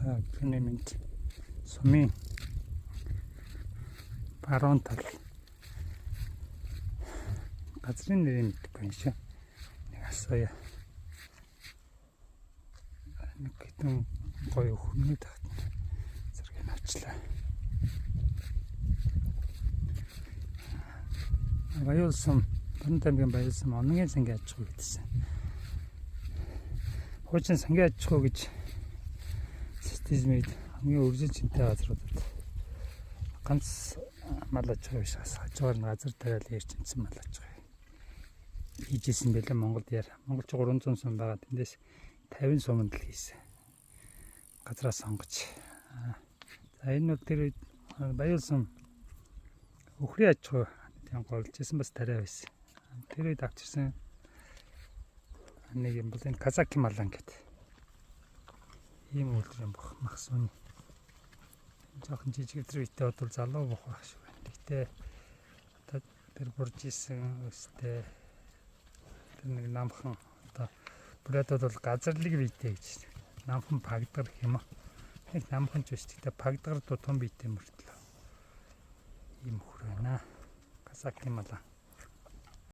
За, түүний мэнд сумын баруун тал газрын нэрийг мэдэхгүй юм шиг. Нэг асууя. Нэг хэдэн гоё хүмүүний тахт зэрэг авчлаа. Баяулсан, Баруун аймгийн Баяулсан Оногийн сангийн аж ахуй гэдсэн. Хуучин сангийн аж ахуй гэж социализмын хамгийн өвзөл жинтэй газруудад ганц мал аж ахуй биш, бас хажуугаар нь газар тавиал ярьж мал аж ахуй хийжсэн байлаа Монголд яар. Монголч 300 сум байгаа. Тэндээс 50 суманд л хийсэн. Газраа сонгож. За, энэ бол тэр үед Баяулсан өхрийн аж ахуй тийм голж исэн, бас тариа байсан. Тэр үед авчирсан нэг юм бол энэ Казаки малан гэдэг. Ийм үйлдвэр юм бох махсууны. Жохон жижиг тэр үедээ бодвол залуу бох байх шиг байна. Гэхдээ одоо тэр бурж исэн өстэй тэр нэг намхан, одоо бүрээд бол газарлыг биетэй гэж намхан пагдгар гэх юм уу. Нэг намхан ч биш, гэхдээ пагдгар тутам биетэй мөртлөө. Ийм хөр байна. Казаки малан.